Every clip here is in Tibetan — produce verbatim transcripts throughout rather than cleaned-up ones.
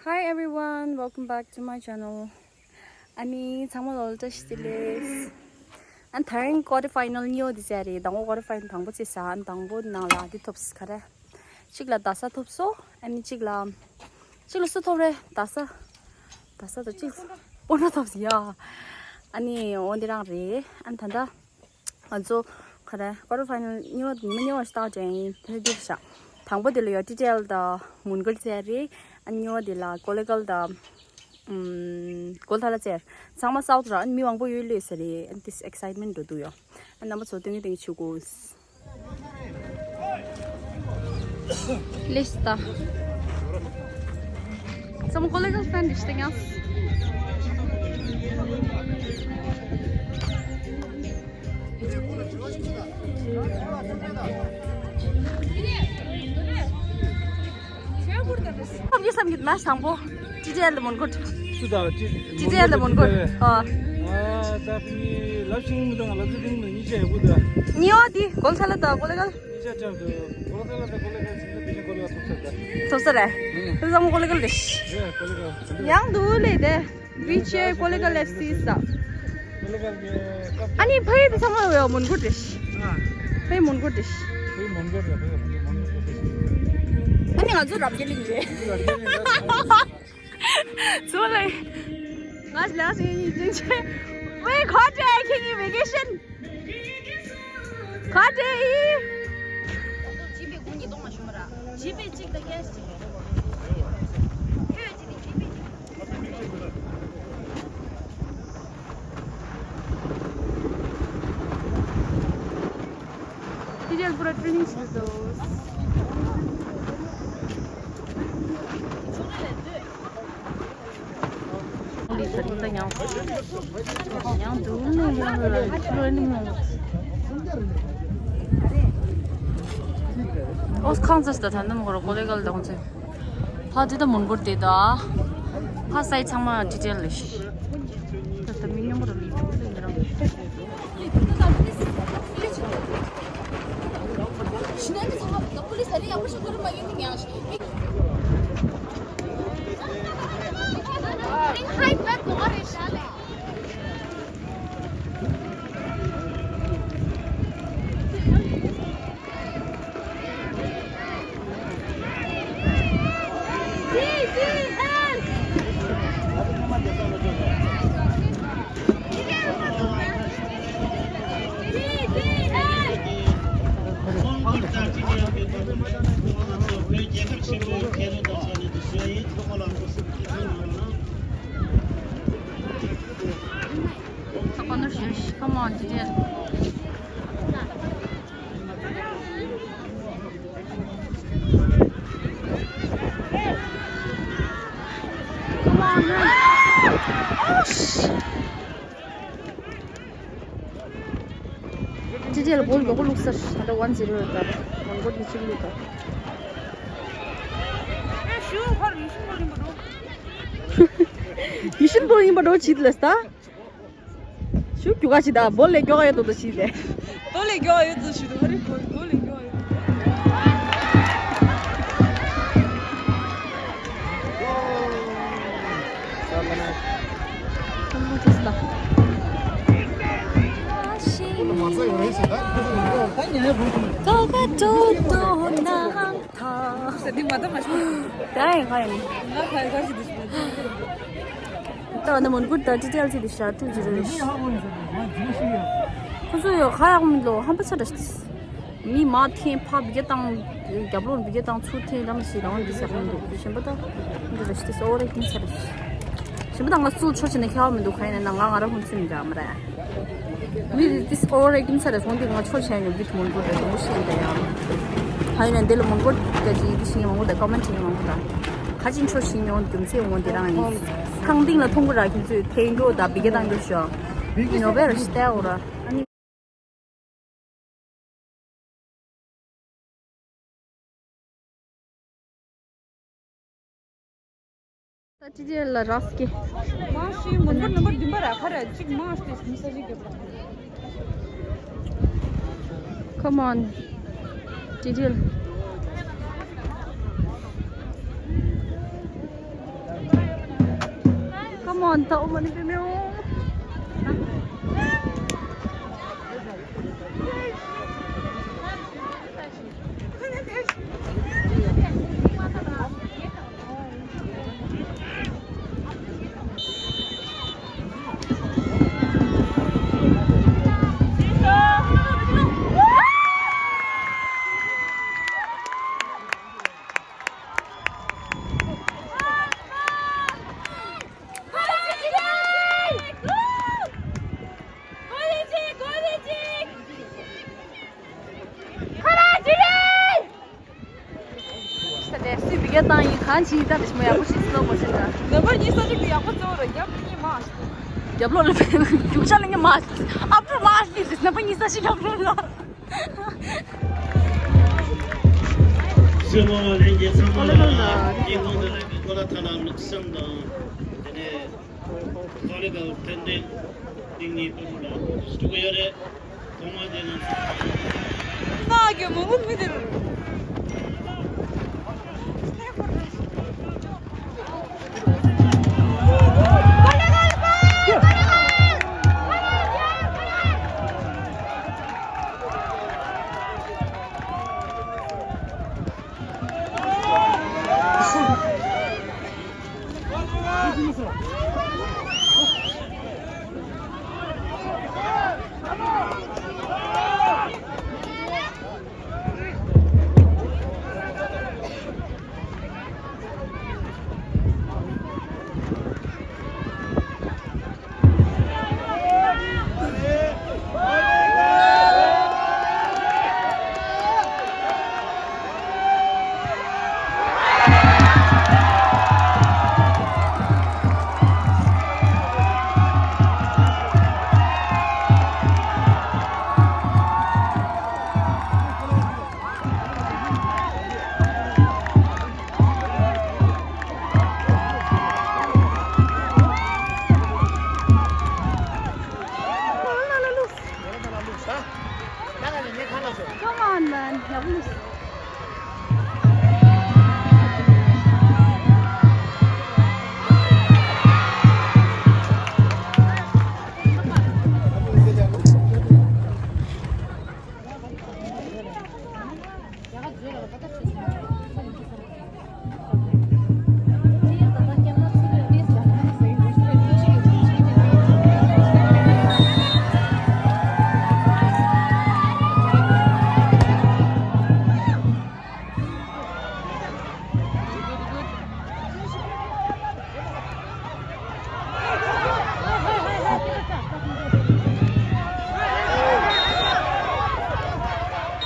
Hi everyone, welcome back to my channel. ཨ་ནི་ཚང་མ་ལོ་བཀྲ་ཤིས་བདེ་ལེགས། ཨ་ནི་ད་རིང་quarter final གཉིས་པ་འདི་བྱས་རེད། དང་པོ་quarter final དང་པོ་བྱས་ས། ཨ་ནི་དང་པོ་ནང་ལ་འདི་ཐོབ་ས་ག་རེ། གཅིག་ལ་རྡ་ས་ཐོབ་སོང་། ཨ་ནི་གཅིག་ལ་གཅིག་ལ་སུ་ཐོབ་རེད། རྡ་ས། རྡ་ས་དང་གཅིག་སྤོ་ན་ཐོབ་ས་ཡ། ཨ་ནི་འོ་འདི་རང་རེད། ཨ་ནི་ད་ལྟ་ང་ཚོ་ག་རེ་quarter final གཉིས་པ་ཉི་མ་གཉིས་པ་ཞིག་བཏང་དྲན་ཡིན། དེ་ནས་འདི་བཞག་དང་པོ་དེ་ལ་ཡོད་ཊི་ཊི་ཨེལ་དང་མོན་གྷོལ་བྱས་རེད། ཨ་ནི་གཉིས་པ་དེ་ལ་ཀོ་ལེ་གལ་དང་ཨམ་གོལ་ཐ་ལ་བྱས། ཚང་མ་སའུཐ་ར། ཨ་ནི་མི་མང་པོ་ཡོད་ལོས་ཟེར་རེད། ཨ་ནི་ཏིས་ཨེག་སའིཊ་མེན་ཊི་འགྲོ་འདུག་ཡོད། ཨ་ནི་རྣམ་པ་ཚོ་སྟོན་གི་སྟོན་གི་བྱེད་དགོས། ལེས་ད། ཚང་མ་ཀོ་ལེ་གལ་ཕེན་རེད་ཤི་ད་ངས། བསམ་གྱི་བསམ་གྱི་མ་བཟང་པོ། ཊི་ཊི་ཨེལ་མོན་གྷོ། སུ་དང་ཊི་ཊི་ཨེལ་མོན་གྷོ། ཨ། ཨ་ད་ཕི་ནི་ལབ་ཤིང་མི་དང་ལབ་ཤིང་མི་གཉིས་ཆ་ཡག་པོ་འདུག་གཉིས་པ་དེ་གོལ་ཐ་ལ་དང་ཀོ་ལེ་གལ། གཉིས་ཆ་ཆགས་འདུག་གོལ་ཐ་ལ་དང་ཀོ་ལེ་གལ་ཟིན་ན་དེ་ཆ་ཀོ་ལེ་གལ་ཐོབ་ས་རེད། ཐོབ་ས་རེད། ཨུ། དེ་ཚང་མ་ཀོ་ལེ་གལ་རེད། ཡ་ཀོ་ལེ་གལ། ཡང་འདུག་ལེ་དེ། We cheer Kollegal F C ས། ཨ་ནི་ཕ་ཡུལ་དེ་ཚང་མ་ཡོད་མོན་གྷོ་རེད། ཕ་ཡུལ་མོན་གྷོ་རེད། ཕ་ཡུལ་མོན་གྷོ་རེད། ཕ་ཡུལ་མོན་གྷོ་རེད། ཨ་ནི་ང་ཚོ་རབ་རྒྱས་གླིང་རེད། ཚོ་ལེ། ང་ལ་སི་ཡིན་ཅིང་ཆེ། ཝེ་ཁོ་ཏྲེ་ཁྱེད་ཀྱི་vacation། ཁ་བྲལ་ཡིན། ཇི་པེ་དགུ་གཉིས་གཏོང་མ་ཤོད་མ་ར། ཇི་པེ་གཅིག་དང་ཀེཤ་གཅིག་ཁྱོད་ཀྱི་ཇི་པེ་གཅིག་ཊི་ཊི་ཨེལ་པུ་ར་ཊི་རེ་ནིང་བྱེད་འདུག་ཨོ་ཁང་ཚ་ཞིག་ད་ད་ནམ་གོ་ར་ཀོ་ལེ་གལ་དང་ཚེ། ཕ་དེ་ད་མོན་གྷོ་དེ་ད། ཕ་སའི་ཚང་མ་ཊི་ཊི་ཨེལ་ལ་ཤི། ད་ད་མི་ཉམས་པོ་ར་མི་ཉམས་པོ་ར་མི་ཉམས་པོ་ར། Come on, ཊི་ཊི་ཨེལ. Come on, man. Oh, shit. ཊི་ཊི་ཨེལ་གོལ་མགྱོགས་པོ་བླུགས་ཚར། ད་ལྟ་ཝན་ཛི་རོ་རེད་ད། མོན་གྷོ་ནས་གཅིག་བླུགས་ད། ཡིད་བཞིན་པོ་ཡིན་པ་འགྲོ་བྱེད་ལས་ད། ཤུགས་རྒྱུག་ག་ཞིག་དང་བོ་ལས་མགྱོགས་ཡོད་དོ་ཞིག་ལས། དོ་ལས་མགྱོགས་ཡོད་དོ་ཞིག་དོ་ཧ་རི་གོ་དོ་ལས་མགྱོགས་ཡོད། ད་ཡིན་ཁ་ཡིན། ང་ཁ་ཡིན་དུ་ཞིག་ད་ང་མོན་གྷོ་ད་ཊི་ཊི་ཨེལ་ཚེ་འདི་ཤར་ཊུ་ཛི་རོ་རེད། ཁོ་ཚོ་ཡོད་ཁ་ཡག་མི་འདུག་ཧམ་པ་ཚ་འདྲ་ཞིག་མི་མ་འཐེན་ཕ་བི་གེ་བཏང་། རྒྱབ་ལོགས་བི་གེ་བཏང་ཚུར་འཐེན་རམ་ཞིག་རང་འདི་ཟེར་མི་འདུག་གཞན་པ་ད་འདི་རེད་ཤི་ཏི་སོ་རེད་ཀིན་ཚ་རེད། གཞན་པ་ད་ང་ཚུར་ཆོ་བྱས་ནས་ཁྱེར་བ་མི་འདུག་ག་ཡིན་ན་ང་ང་རང་ཧུན་ཚུན་འདྲ་མ་རེད། མི་རེད་ཏིས་ཨོ་རེད་ཀིན་ཚ་རེད་སོང་དེ་ང་ཆོ་བྱས་ནས་གིས་མོན་གྷོ་རེད་མོ་ཤེས་འདྲ་ཡང་། ད་ཡིན་ན་འདི་ལ་མོན་གྷོ་རྒྱ་ཅིག་ཡིད་ཤིང་མང་པོ་དང་ཀོ་མེན་ཊི་མང་པོ་དང་། ཁ་ཅིན་ཆོ་ཤིང་ཡོང་རྒྱུ་མཚན་འོང་དེ་རང་ཡིན། ཁང་སྟེང་ལ་མཐོང་གི་ར་ཁྱེད་ཚོས་འཐེན་འགྲོ་དང་བི་གེ་བཏང་འགྲོ་ཤོག་ཉོ་བས་ར་ཤི་ཏའོ་ར་ཨ་ནི། ད་ཅི་ཅི་ལ་རག་སྐྱེ། མ་ཤི་མོན་གྷོ་ནམ་པར་བདུན་པ་ར་ཁ་ར་གཅིག་མ་ཤི་དེ་མི་ས་ཞིག་གི། Come on. ཅི་ཅི་ལ། ཐའོ་མ་ནི་པེ་མེའོ། ས་དེ་སུས་བི་ག་བཏང་ཡིན། གང་བྱེད་ཡིན། ད་དེ་ཞིག་མ་ཡག་པོ་ཞིག་སློབ་དགོས་ཤེས་ད། ནམ་པར་གཉིས་ས་ཞིག་ཏུ་ཡག་པོ་བརྩེ་བ་ར་རྒྱབ་ལ་ཉེ་མ་ཞིག་རྒྱབ་ལོགས་ལ་རྒྱུག་ཤར་ལ་ཉེ་མ་ཞིག་ཨབ་ཏུ་མ་ཞིག་ནམ་པར་གཉིས་ས་ཞིག་རྒྱབ་ལོགས་ལ། སེམས་མ་བ་ལྷན་རྒྱས་ཚང་མ་ལ་སྙིང་ཁོང་དུ་ལེན་པའི་གོ་ལ་ཐ་ན་དམིགས་བསལ་དང་དེ་ནས་ཏོ་ལེ་དང་ཏན་ཏན་ཏིང་ནི་ཏོ་ལོ་ལ་སྤྲུལ་གི་ཡོད་རེད། ཐོག་མ་དེ་ན་ང་གི་མོ་གུ་མི་དེ་རུ།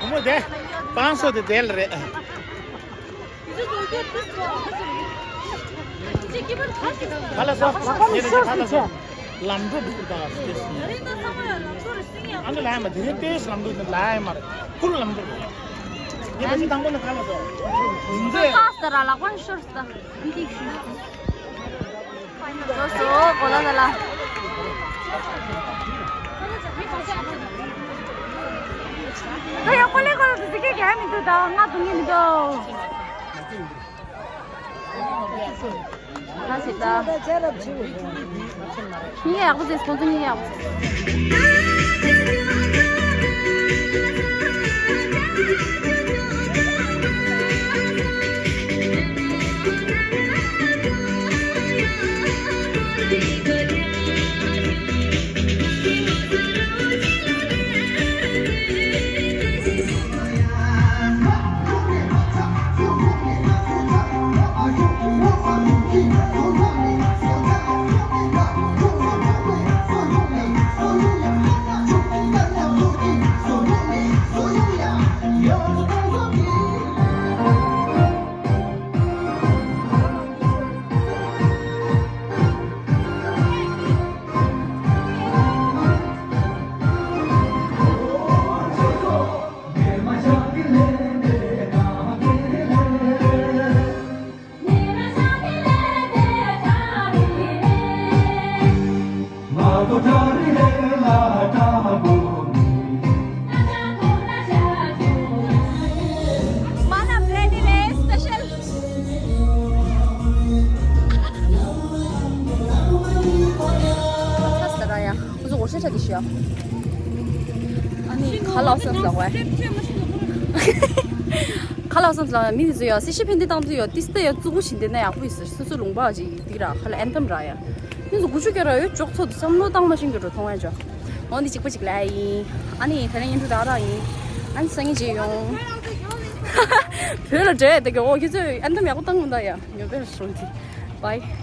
བུ་མོ་དེ་པང་སོ་དེ་དེ་ལ་རེད། ག་ལ་སོ་ལག་པ་ནི་ཤོར་སི་ཆེ། ལམ་འགྲོ་འདུག་ད་སྟེ་སི་ཨ་ནི་ལ་ཡ་མ་དེ་རིང་ཏེས་ལམ་འགྲོ་འདུག་ལ་ཡ་མ་རེད་ཁུལ་ལམ་འགྲོ་འདུག་ཡིན་པ་ཞིག་དང་པོ་ནི་ག་ལ་སོ་འདི་ཁ་སྟ་ར་ལག་པ་ནི་ཤོར་སི་ད་འདི་ཤི། སོ་སོ་གོ་ལ་ད་ལ། ད་ཡ་ཀོ་ལེ་ཀོ་ལེ་དུ་ཟི་ཀེ་ག་མི་འདུག་ད་ང་དུ་ངེ་མི་འདུག་ང་ཞིག་ད། ཉིན་ཡག་པོ་ཟེར། ཁོང་ཚོ་ཉིན་ཡག་པོ་ཟེར། ཆ་ཆ་དེ་ཤི་ཡ། ཨ་ནི་ཁ་ལག་སོང་ལག་བས། ཁ་ལག་སོང་ལག་མི་དེ་ཚོ་ཡ་སི་ཤི་ཕན་དེ་བཏང་དུས་ཡ་ཏིས་ཏ་ཡ་ཙུ་གུ་བཞིན་དེ་ན་ཡག་པོ་ཡིན་ཟེར། སོ་སོ་ལུང་པ་ཅིག་དེ་ར་ཁ་ལ་ཨན་ཐམ་ར་ཡ། མི་ཚོ་དགུ་བཅུ་གྱ་ར་ཡོད་ཅོག་ཚོ་བསམ་བློ་བཏང་མ་ཤེས་གྱི་འགྲོ་མཐོང་ཡ་ཅོ། འོ་འདི་གཅིག་པ་གཅིག་ལ་ཡིན། ཨ་ནི་ད་ནི་ཡིན་དུ་ར་ར་ཡིན། ཨ་ནི་སང་ཉིན་རྗེས་ཡོང་། བོད་ལ་འགྲོ་ཡ་དེ་གི་འོ་ཁྱེད་ཚོས་ཨན་ཐམ་ཡག་པོ་བཏང་མི་འདུག་ཡ། ཉོ་བེ་ར་སོང་དེ། བའི།